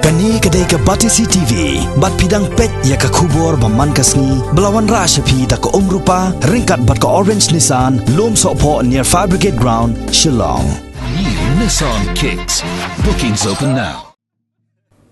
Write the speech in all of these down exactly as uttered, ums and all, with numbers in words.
Kane ka dei ka Batesi T V, bad phi dang peit ïa ka khubor ba man ka sngi, ba la wanrah sha phi da ka Umrupa, ryngkat bad ka Orange Nissan, Lumsohphoh near Fire Brigade Ground, Shillong. New Nissan Kicks. Bookings open now.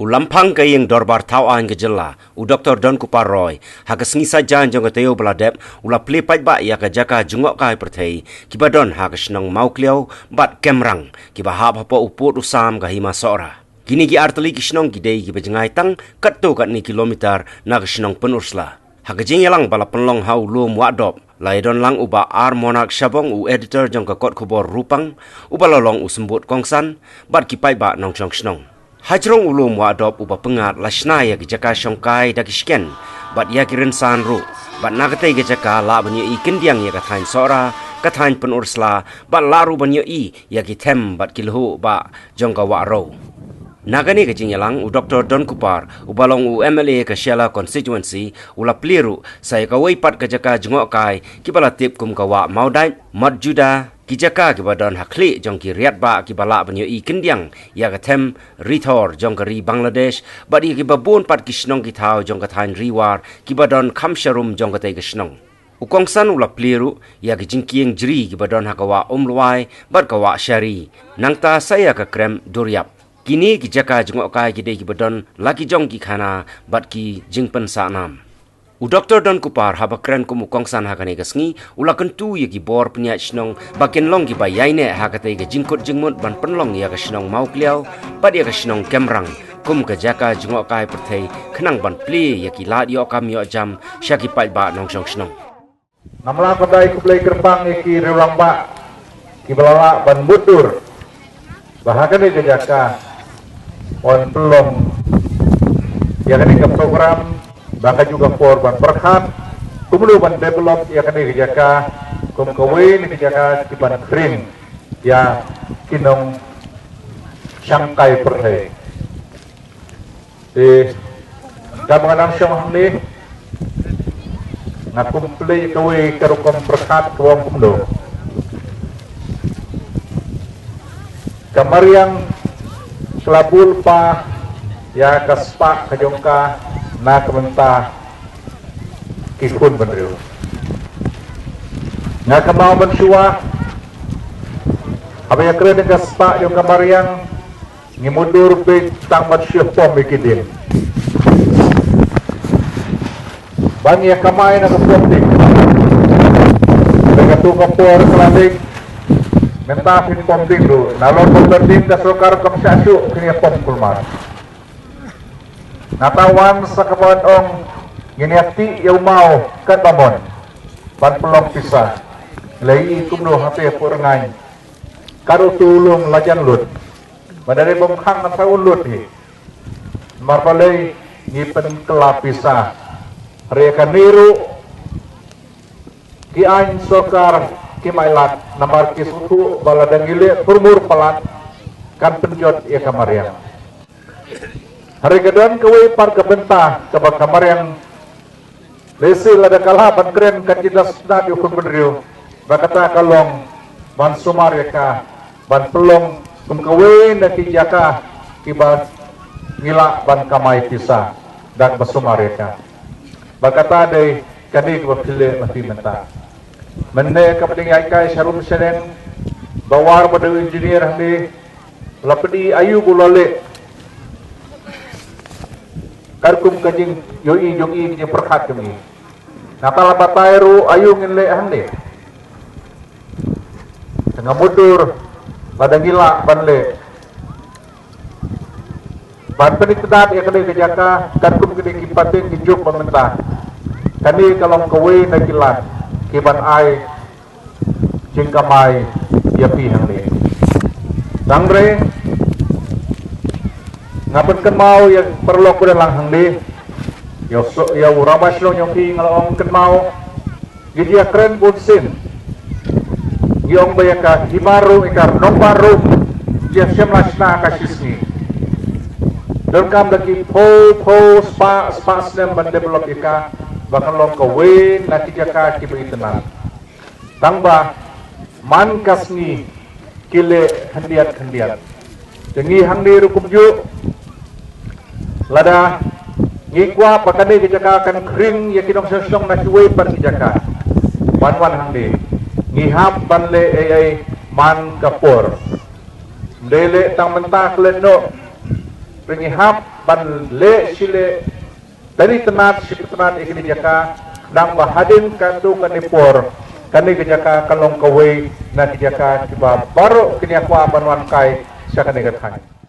U Lamphang ka ïing dorbar thaw aiñ ka jylla, u Doktor Donkupar Roy, ha ka sngi Saitjaiñ jong ka taïew ba la dep, u la plie paidbah ïa ka jaka jngohkai pyrthei, kiba don ha ka shnong Mawkliaw, bad Kemrang, kiba hap hapoh u pud u sam ka Hima Sohra. Kine ki artylli ki shnong ki dei kiba jngai tang katto katne kilometer na ka shnong Pynursla. Ha ka jingïalang ba la pynlong ha u lum Wahdop, la ïadon lang u Bah R Monarch Shabong, u editor jong ka kot khubor Rupang, uba la long u symbud kongsan, bad ki paidbah nongshong shnong. Hajrong u lum Wahdop uba pyngngad la shna ïa ki jaka shongkai da ki shken, bad ïa ki rynsan ruh, bad na katei ka jaka lah ban ïohi kyndiang ïa ka thaiñ Sohra, ka thaiñ Pynursla, bad lah ruh ban ïohi ïa ki them bad ki lhuh bah jong ka Wahrew. Na kane ka jingïalang, u Doktor Donkupar, uba long u M L A ka Shella Constituency, u la plie ruh sa ïa kawei pat ka jaka jngohkai, kiba la tip kum ka Wah Mawdait, Motjuda, ki jaka kiba don ha khlieh jong ki riat bah kiba lah ban ïohi kyndiang ïa ka them Ri Thor jong ka ri Bangladesh, bad ïa kiba bun pat ki shnong ki thaw jong ka thaiñ Ri War, kiba don kham sharum jong katei ka shnong. U kongsan u la plie ruh ïa ki jingkieng jri kiba don ha ka Wah Umlwai bad ka Wah Shari, nangta sa ïa ka krem Duriap. Kine ki jaka jngohkai ki dei kiba don la ki jong ki khana bad ki jingpynsahnam. U Doktor Donkupar, haba kren kum u kongsan ha kane ka sngi, u la kyntu ïa ki bor pynïaid shnong ba kin long kiba ïaineh ha katei ka jingkut jingmut ban pynlong ïa ka shnong Mawkliaw bad ïa ka shnong Kemrang kum ka jaka jngohkai pyrthei, khnang ban plie ïa ki lad ïoh kam ïoh jam sha ki paidbah nongshong shnong. Ngam lah ban ai khublei kyrpang ïa ki riew rangbah kiba la lah ban mutdur ba ha kane ka jaka yn pynlong ïa kane ka program, ba ka ju ka por ban pyrkhat kumno ban develop ïa kane ka jaka kum kawei na ki jaka kiban kren ïa ki nongshangkai pyrthei. Te, kaba nga nang shong hangne, nga khublei kawei ka rukom pyrkhat ka ong kumno. Ka mariang ka la bud pa ïa ka spah ka jong ka na ka bynta ki khun bynriew. Nga kynmaw mynshuwa haba ïakren ïa ka spah jong ka mariang, ngi mutdur beit tang ban shu pom ïa ki dieng. Ban ïa kamai na ka pom dieng. Ba katto ka por ka la dei, mynta phin pom dieng ruh. Nalor pom dieng ka sorkar kam shah shuh, phin ïa pom kulmar. Nangta wan sa kaba ong, ngin ïa tih ïa u maw katba mon ban pynlong pisa. Lei kumno hangtei ha Pyrngaiñ, kat utu u lum la jan lut. Ba dei bym khang ngan sa u lut hi. Namar balei? Ngi pynkylla pisa. Hynrei kane ruh ki aiñ sorkar kim ailad, namar ki sngewthuh ba lada ngi leh pyrmur palat kan pynjot ïa ka mariang. Hynrei ka don kawei pat ka bynta kaba ka mariang, lehse lada ka lah ban kren, kan jin da sngewtynnat ïa u khun bynriew, ba kata ka long ban sumar ïa ka, ban pynlong kum kawei na ki jaka kiba ngi lah ban kamai pisa da kaba sumar ïa ka. Ba kata dei kane kaba phi leh ma phi mynta. Mynne kaba dang ïaid kai sharum shaneng, ba war ba dei u engineer hangne, la pdiang aïu ba u la leh. Katkum ka jingïohi jong i, ka jingpyrkhat jong i. Nangta la batai ruh aïu ngin leh hangne. Te nga mutdur lada ngi lah ban leh, ban pynitynnad ïa kane ka jaka, katkum kine ki pateng ki juk ba mynta. Kane ka long kawei na ki lad kiban ai jingkamai ïa phi hangne. Tang re, nga pynkynmaw ïa paralok ba don lang hangne. Ïa u so-, ïa u rangbah shnong jong phi nga la ong kynmaw. Ngi ïa kren bun sien. Ngi ong ba ïa ka hima ruh, ïa ka nongbah ruh, ïa shem la shna ka shisngi. Donkam da ki phew phew spah, spah snem ban develop ïa ka, ba kan long kawei na ki jaka kiba itynnad. Tang ba man ka sngi ki leh khyndiat khyndiat. Te ngi hangne ruh kumjuh, Lada ngi kwah ba kane ka jaka kan khring ïa ki nongshong shnong na kiwei pat ki jaka ban wan hangne, ngi hap ban leh ei ei man ka por. Ym dei leh tang mynta klet noh, hynrei ngi hap ban leh shi leh, tari tnat shi tnat ïa kane ka jaka, khnang ba hadien katto katne por kane ka jaka kan long kawei na ki jaka kiba baroh kin ïa kwah ban wan kai sha kane ka thaiñ.